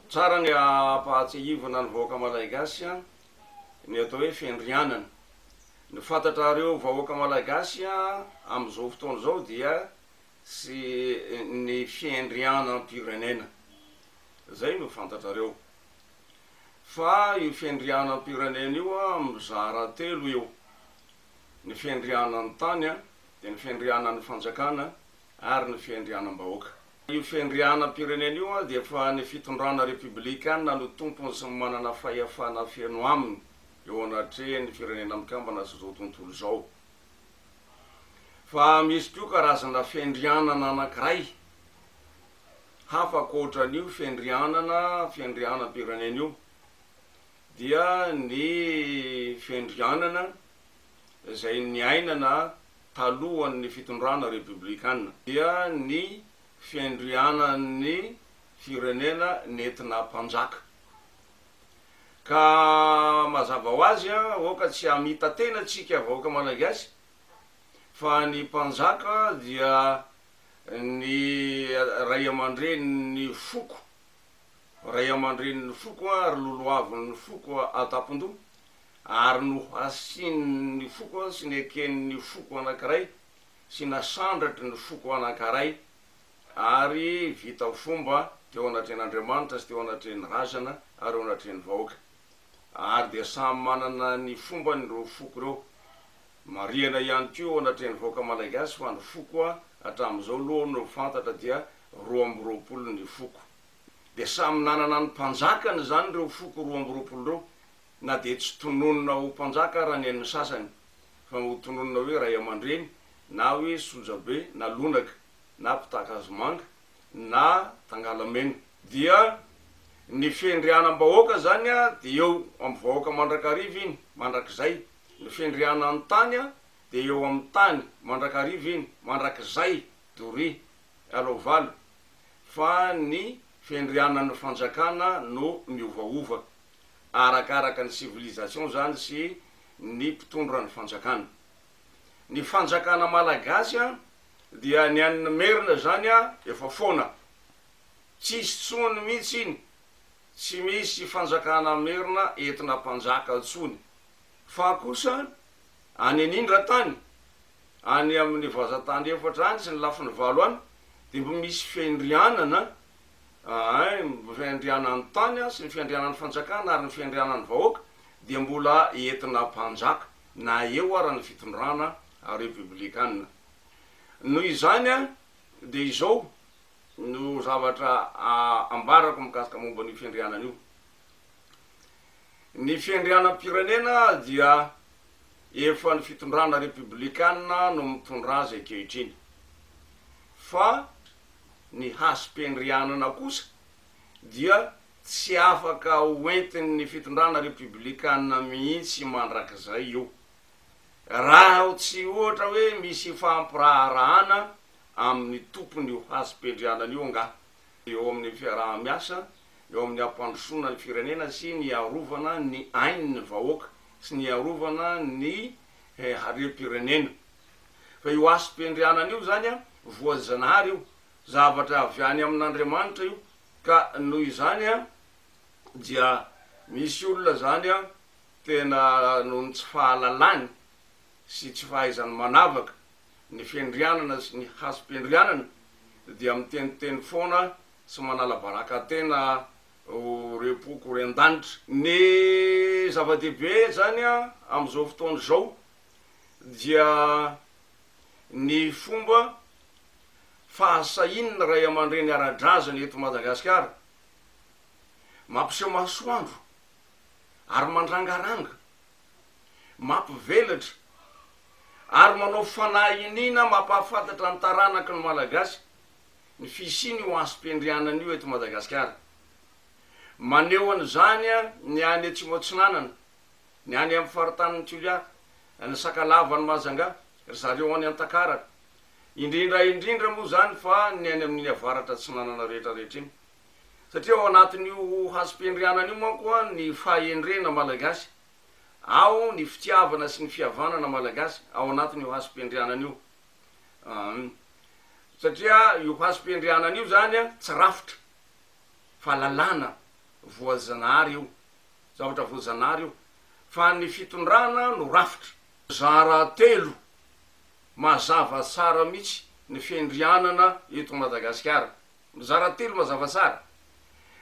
Tsara ny hampahatsiahivana ny vahoaka Malagasy ny atao hoe fiandrianana. Ny fantatrareo vahoaka Malagasy amin'izao fotoana izao dia sy ny fiandrianam-pirenena. Izay no fantatrareo. Fa io fiandrianam-pirenena io mizara telo io. Ny fiandrianan'ny tany, dia ny fiandrianan'ny fanjakana ary ny fiandrianam-bahoaka. Io fiandrianam-pirenena io dia efa ny fitondrana repiblikana no tompony sy manana fahefana feno aminy eo anatrehan'ny Firenena Mikambana sy izao tontolo izao. Fa misy koa karazana fiandrianana anankiray hafa ankoatran'io fiandrianana fiandrianam-pirenena io dia ny fiandrianana izay niainana talohan'ny fitondrana repoblikana dia ny fiandrianan'ny firenena nentina mpanjaka. Ka mazava ho azy aoka tsy hamita-tena tsika vahoaka malagasy fa ny mpanjaka dia ny ray aman-drenin'ny foko, ray aman-drenin'ny foko ary lolohavin'ny foko an-tampon-doha ary nohasinin'ny foko sy neken'ny foko anankiray sy nasandratry ny foko anankaray ary vita fomba teo anatrehan'Andriamanitra sy teo anatrehan'ny razana ary eo anatrehan'ny vahoaka. Ary dia samy manana ny fombany ireo foko ireo. Marihana ihany koa eo anatrehan'ny vahoaka malagasy fa ny foko hatramin'izao aloha no fantatra dia 22 ny foko. Dia samy nanana ny mpanjakany izany ireo foko 22 ireo na dia tsy tononina ho mpanjaka ara ny an'ny sasany fa ho tononina hoe ray aman-dreny na hoe sojabe na lonaka na mpitaka-hazomanga na tangalamena. Dia ny fiandrianam-bahoaka izany dia eo amin'ny vahoaka mandrakariva iny, mandrakizay. Ny fiandrianan'ny tany dia eo amin'ny tany mandrakariva iny, mandrakizay, doria, aloavalo. Fa ny fiandrianan'ny fanjakana no miovaova. Arakaraka ny civilisation zany sy ny mpitondra ny fanjakana. Ny fanjakana malagasy an dia ny an'ny merina zany an efa foana. Tsisy tsony mihitsy iny, tsy misy fanjakana merina entina mpanjaka tsony. Fa kosa any anindra-tany, any amin'ny vazan-tany efatra any sy ny lafiny valo any dia mbo misy fiandrianana Ay, ny fiandrianan'ny tany sy ny fiandrianan'ny fanjakana ary ny fiandrianan'ny vahoaka dia mbola entina mpanjaka na eo ara ny fitondrana repoblikana. Noho izany dia izao no zavatra ambarako mikasika momba an'io fiandrianana io. Ny fiandrianam-pirenena dia efa ny fitondrana repoblikana no mitondra azy ankehitriny. Fa Ny hasim-piandrianana kosa dia tsy afaka ho entin'ny fitondrana repoblikana mihitsy mandrakizay io, raha tsy ohatra hoe misy fampiraharahana amin'ny tompon'io hasim-piandrianana io angaha, eo amin'ny fiaraha-miasa, eo amin'ny hampandrosoana ny firenena sy ny hiarovana ny ain'ny vahoaka sy ny hiarovana ny harem-pirenena. Fa io hasim-piandrianana io izany an, voajanahary io, zavatra avy any amin'Andriamanitra io, ka noho izany an, dia misy olona izany an, tena noho ny tsy fahalalany sy tsy fahaizany manavaka ny fiandrianana sy ny hasim-piandrianana dia miteniteny foana sy manala baraka tena ho repoko ho ren-danitra. Ny zava-dehibe izany an, amin'izao fotoana izao dia ny fomba fahasahian'ny ray aman-dreny ara-drazana eto Madagasikara, mampiseho masoandro ary mandrangaranga, mampivelatra ary manao fanahy iniana mampahafantatra ny taranaky ny Malagasy ny fisian'io hasim-piandrianana io eto Madagasikara. Maneho an'izany ny any Atsimo Atsinanana, ny any amin'ny faritanin'i Toliara, ny Sakalava any Mahajanga, ry zareo any Antakarana. Indrindra indrindra moa izany fa ny any amin'iny avaratra atsinanana rehetra rehetra iny. Satria ao anatin'io hasim-piandrianana io manko ny fahendrena malagasy, ao ny fitiavana sy ny fihavanana malagasy ao anatin'io hasim-piandrianana io. Satria io hasim-piandrianana io izany tsy rafitra. Fa lalàna voajanahary io, zavatra voajanahary io, fa ny fitondrana no rafitra. Zara telo mazava tsara mihitsy ny fiandrianana eto Madagasikara. Mizara telo mazava tsara.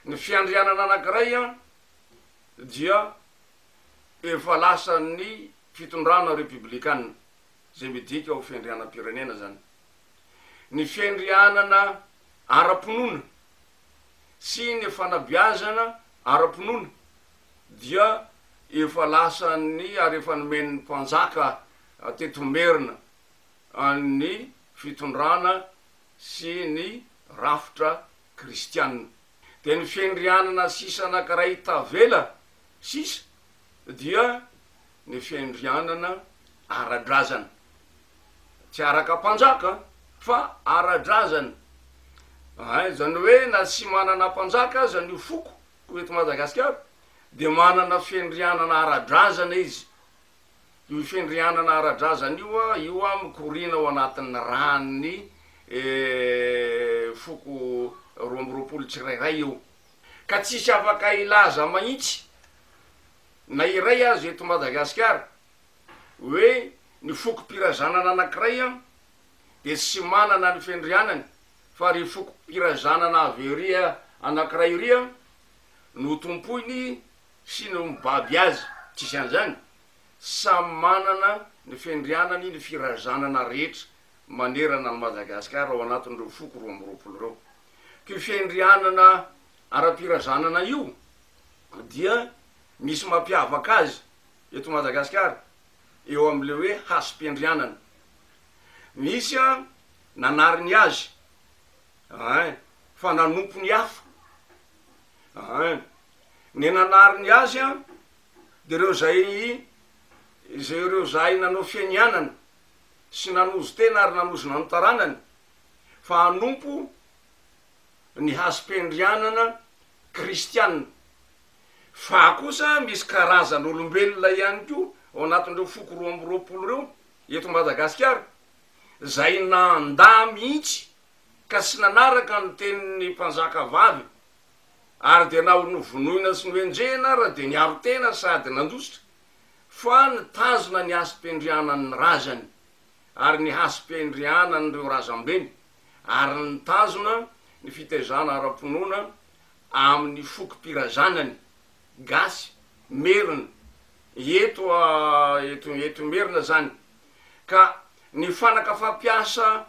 Ny fiandrianana anankiray dia efa lasan'ny fitondrana repoblikana, izay midika ho fiandrianam-pirenena izany. Ny fiandrianana ara-pinoana sy ny fanabeazana ara-pinoana dia efa lasan'ny ary efa nomen'ny mpanjaka teto Merina an'ny fitondrana sy ny rafitra kristianina. Dia ny fiandrianana sisa anankiray tavela sisa dia ny fiandrianana ara-drazana. Tsy araka mpanjaka fa ara-drazana. Hay, izany hoe na tsy manana mpanjaka aza ny foko eto Madagasikara dia manana fiandrianana ara-drazana izy. Io fiandrianana ara-drazana io, io mikoriana ao anatin'ny ràn'ny foko 22 tsirairay io. Ka tsisy afaka hilaza mahitsy na iray aza eto Madagasikara hoe ny fokom-pirazanana anankiray dia tsy manana ny fiandrianany fa ry fokom-pirazanana avy ery anankiray ery no tompoiny sy no mibaby azy, tsisy an'izany, samy manana ny fiandrianany ny firazanana rehetra manerana an'i Madagasikara ao anatin'ireo foko 22 ireo. Ka io fiandrianana ara-pirazanana io dia misy mampiavaka azy eto Madagasikara eo amin'ilay hoe hasim-piandrianana. Misy nanary ny azy ein, fa nanompo ny hafa ein. Ny nanary ny azy an, dia ireo izay izay ireo izay nanao fianianana sy nanozon-tena ary nanozona ny taranany fa hanompo ny hasim-piandrianana kristiana. Fa kosa misy karazan'olombelona ihany koa ao anatin'ireo foko 22 ireo eto Madagasikara izay nandà mihitsy ka tsy nanaraka ny tenin'ny mpanjaka vavy ary dia na ho novonoina sy nohenjehina ara dia niaro tena sady nandositra fa nitazona ny hasim-piandrianan'ny razany ary ny hasim-piandrianan'ireo razambeny ary nitazona ny fitaizana ara-pinoana amin'ny fokom-pirazanany, gasy, merina, eto eto eto Imerina zany, ka ny fanaka fampiasa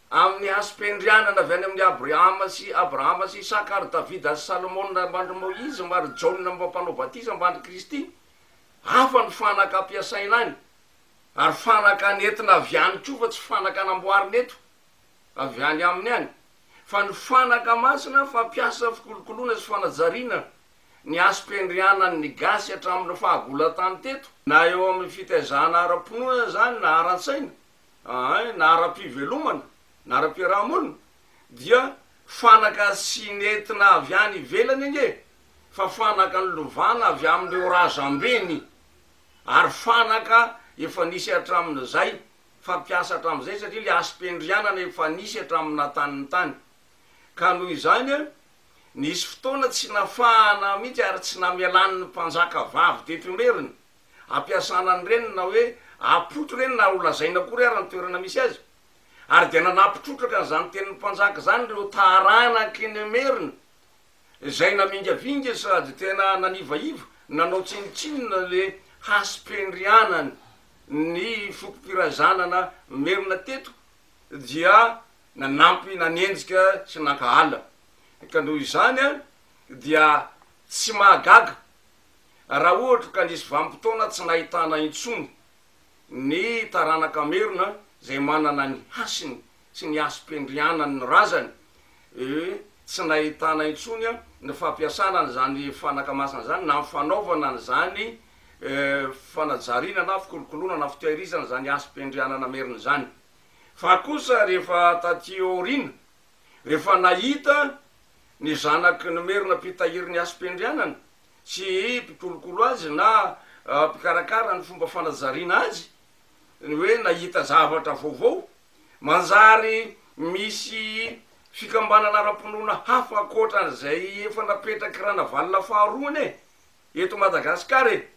amin'ny hasim-piandrianana avy any amin'i Abrahama sy Abrahama sy Isaka ary Davida sy Salomona mbandry Moizy mbandry Jaona mpanao batisa mbandry Kristy, hafa ny fanaka ampiasaina any, ary fanaka nentina avy any koa fa tsy fanaka namboarina eto, avy any aminy any. Fa ny fanaka masina fampiasa fikolokoloana sy fanajariana ny hasim-piandrianan' ny gasy hatramin' ny fahagolan-tany teto, na eo amin' ny fitaizana ara-pinoana izany na ara-tsaina, na ara-pivelomana, na ara-piaraha-monina, dia fanaka tsy nentina avy any ivelany ange fa fanaka nolovana avy amin' ireo razambeny ary fanaka efa nisy hatramin' izay fampiasa hatramin'izay satria ilay hasim-piandrianana efa nisy hatramin'ny nahatanin'ny tany. Ka noho izany, nisy fotoana tsy nafahana mihitsy ary tsy namelan'ny mpanjaka vavy teto Imerina hampiasana an'ireny na hoe apoitra ireny na ho lazaina akory ara ny toerana misy azy. Ary dia nanampy trotraka an'izany tenin'ny mpanjaka izany ireo taranaky ny Merina izay namingavinga sady tena nanivaiva, nanao tsinontsinona ilay hasim-piandrianany Ny fokom-pirazanana merina teto dia nanampy nanenjika sy nankahala, ka noho izany dia tsy mahagaga raha ohatra ka nisy vanim-potoana tsy nahitana intsony ny taranaka merina izay manana ny hasiny sy ny hasim-piandrianany ny razany, tsy nahitana intsony ny fampiasana an'izany fanaka masina izany na ny fanaovana an'izany fanajariana na fikolokoloana na fitehirizana izany hasim-piandrianana merina izany. Fa kosa rehefa taty aoriana, rehefa nahita ny zanaky ny merina mpitahiry ny hasim-piandrianana sy mpikolokolo azy na mpikarakara ny fomba fanajariana azy, ny hoe nahita zavatra vaovao, manjary misy. fikambanana ara-pinoana hafa ankoatra an'izay efa napetrak'i Ranavalona faharoa anie eto Madagasikara e!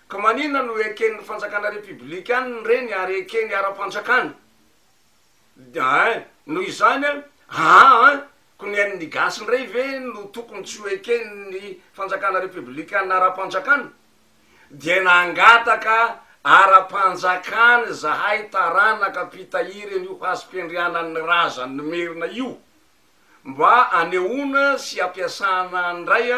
Ka maninona no eken'ny fanjakana repiblikanina ireny ary ekeny ara-panjakana? Ein, noho izany an, aa, ko ny an'ny gasy indray ve no tokony tsy ho eken'ny fanjakana repiblikanina ara-panjakana? Dia nangataka ara-panjakana izahay taranaka mpitahiry an'io hasim-piandrianan'ny razan'ny Merina io mba hanehoana sy hampiasana indray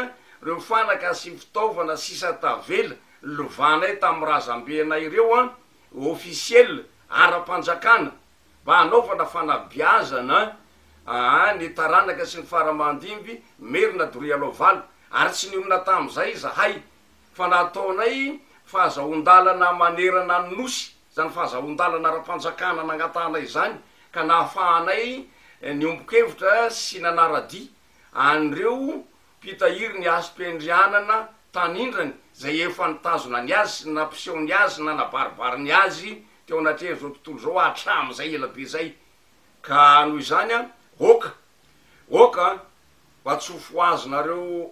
ireo fanaka sy fitaovana sisa tavela lovanay tamin'ny razambenay ireo officiel ara-panjakana mba hanaovana fanabeazana ny taranaka sy ny fara aman-dimby Merina doria aloha valo ary tsy nionona tamin'izay izahay fa nataonay fahazahoan-dalana manerana ny Nosy izany fahazahoan-dalana ara-panjakana nangatahana izany ka nahafahanay niombon-kevitra sy nanara-dia an'ireo mpitahiry ny hasim-piandrianana tanindrany izay efa nitazona ny azy sy nampiseho ny azy sy nanabaribary ny azy teo anatrehan'izao tontolo izao hatramin'izay ela be izay. Ka noho izany an, ok, ok an, mba tsy ho fohazinareo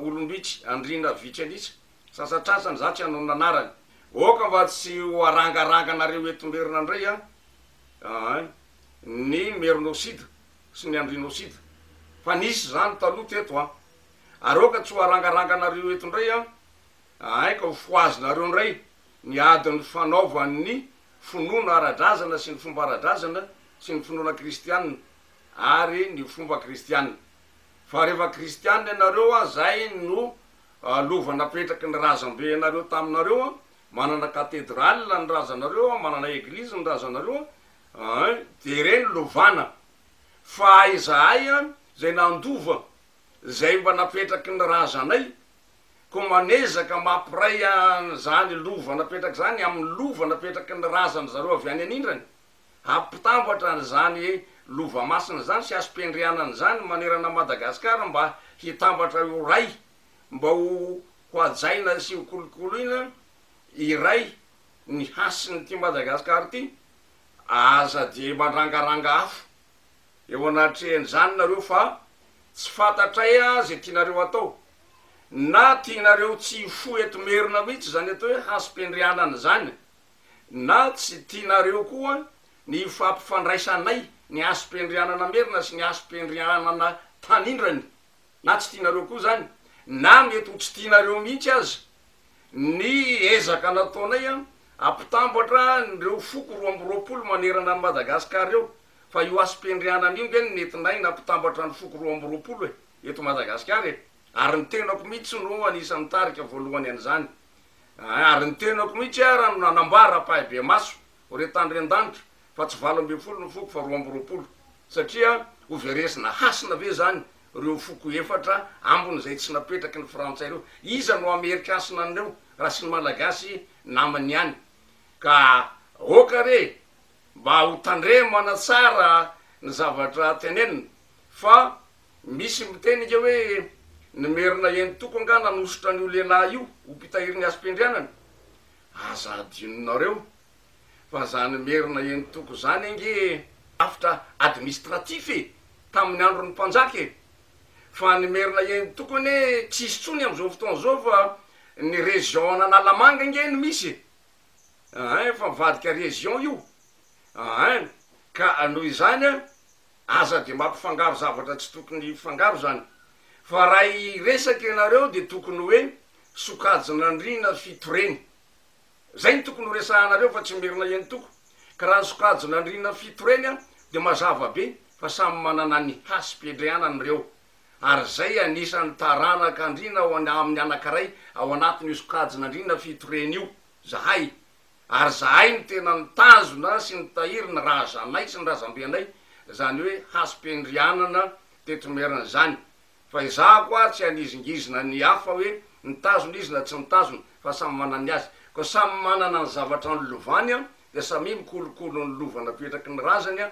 olom-bitsy, andriana vitsy an'isa, sasatrasany za tsy hanonona anarany, ok mba tsy ho arangaranganareo eto Merina indray an, an, ny Merinocide sy ny Andrinocide, fa nisy izany taloha teto an, ary ok tsy ho arangaranganareo eto indray an, an, ka ho fohazinareo indray ny ady nifanaovan'ny finoana ara-drazana sy ny fomba ara-drazana sy ny finoana kristiana ary ny fomba kristiana. Fa rehefa kristiana ianareo an, zay no lova napetraky ny razambe anareo taminareo an, manana cathedrale ny razanareo an, manana eglise ny razanareo an, de ireny lovana. Fa izahay an, zay nandova zay mba napetraky ny razanay, Koa manezaka mampiray an'izany lova napetraka izany amin'ny lova napetraky ny razan-dry zareo avy any anindrany, hampitambatra an'izany lova masina izany sy hasim-piandrianana izany manerana an'i Madagasikara mba hitambatra ho iray, mba ho hajaina sy ho kolokoloina iray ny hasin'ity Madagasikara ity. Aza dia mandrangaranga afo eo anatrehan'izany nareo fa tsy fantatray izay tianareo atao. Na tianareo tsy hifoha eto Merina mihitsy izany atao hoe hasim-piandrianana izany, na tsy tianareo koa ny hifampifandraisanay ny hasim-piandrianana Merina sy ny hasim-piandrianana Tanindrany, na tsy tianareo koa izany, na mety ho tsy tianareo mihitsy aza ny ezaka nataonay hampitambatra an'ireo foko 22 manerana an'i Madagasikara ireo, fa io hasim-piandrianana io nge no nentinay nampitambatra ny foko 22 e! eto Madagasikara e! Ary ny tenako mihitsy no anisan'ny nitarika voalohany an'izany. Ary ny tenako mihitsy ara no nanambara ampahibemaso ho re tany ren-danitra fa tsy 18 ny foko fa 22. Satria ho veresina hasina ve izany ireo foko efatra ambiny izay tsy napetraky ny frantsay ireo? Iza no hamerin-kasina an'ireo raha tsy ny Malagasy namany ihany? Ka aoka re mba ho tandremana tsara ny zavatra tenenina fa Misy miteny ange hoe ny merina eny toko angaha nanosotra an'io lehilahy io ho mpitahiry ny hasim-piandrianana? Aza adinonareo fa zany merina eny toko zany ange rafitra administratif e! tamin'ny andron'ny mpanjaka e! Fa ny merina eny toko anie tsisy tsony amin'izao fotoana izao fa ny région an'Analamanga ange no misy e! Ein efa mivadika région io ein! Ka noho izany an! Aza dia mampifangaro zavatra tsy tokony hifangaro zany. Fa raha hiresaka ianareo dia tokony hoe sokajin'andriana fito reny. Zay no tokony ho resahanareo fa tsy merina eny-toko. Ka raha ny sokajin'andriana fito reny an, dia mazava be fa samy manana ny hasim-piandrianany ireo. Ary zay anisan'ny taranak'andriana ao amin'ny anankiray ao anatin'io sokajin'andriana fito reny io zahay. Ary zahay no tena nitazona sy nitahiry ny razanay sy ny razambenay, izany hoe hasim-piandrianana teto Merina izany. Fa izaho koa tsy hanizingizina ny hafa hoe nitazona izy na tsy nitazona, fa samy manana ny azy. Koa samy manana ny zavatra nolovany dia samia mikolokolo ny lova napetraky ny razany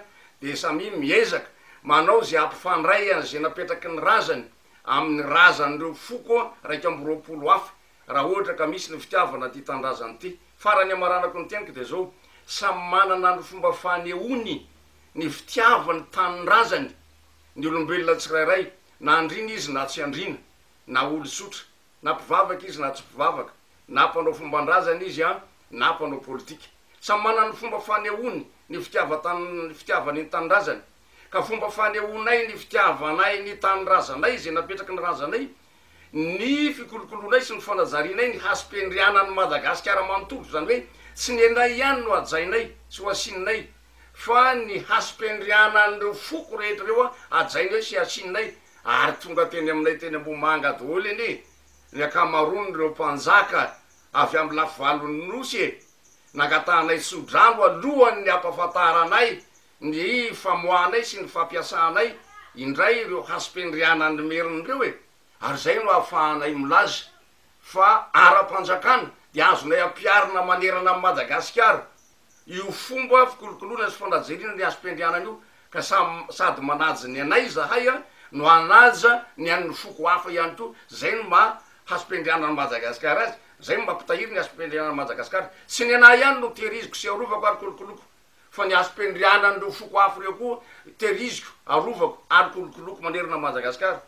dia samia miezaka manao izay hampifandray an'izay napetraky ny razany amin'ny razan'ireo foko 21 hafa Raha ohatra ka misy ny fitiavana ity tanindrazana ity. Farany hamaranako ny teniko dia izao, samy manana ny fomba fanehoany ny fitiavany tanindrazany. Ny olombelona tsirairay, na andriana izy na tsy andriana, na olon-tsotra, na mpivavaka izy na tsy mpivavaka, na mpanao fomban-drazana izy an, na mpanao politika. Samy manana ny fomba fanehoany ny fitiavan-tan, fitiavany ny tanindrazany. Ka fomba fanehoanay ny fitiavanay ny tanindrazanay izay napetraky ny razanay, ny fikolokoloanay sy ny fanajarianay ny hasim-piandrianan'i Madagasikara manontolo, izany hoe tsy ny anay ihany no hajainay sy ho hasininay fa ny hasim-piandrianan'ireo foko rehetra ireo hajainay sy hasininay, ary tonga teny aminay teny Ambohimanga daholo anie ny ankamaroan'ireo mpanjaka avy amin'ny lafivalon'ny Nosy e! Nangatahanay tso-drano alohan'ny hampahafantaranay ny famoahanay sy ny fampiasanay indray ireo hasim-piandrianan'ny Merina ireo e! Ary izay no ahafahanay milaza fa ara-panjakana dia azonay ampiharina manerana an'i Madagasikara io fomba fikolokoloana sy fanajeriana ny hasim-piandrianana io ka samy sady manaja ny anay izahay no hanaja ny an'ny foko hafa ihany koa, izay no maha hasim-piandrianan'i Madagasikara azy, izay no mampitahiry ny hasim-piandrianan'i Madagasikara. Tsy ny anah ihany no tehiriziko sy arovako ary kolokoloiko fa ny hasim-piandrianan'ireo foko hafa ireo koa tehiriziko, arovako ary kolokoloiko manerana an'i Madagasikara.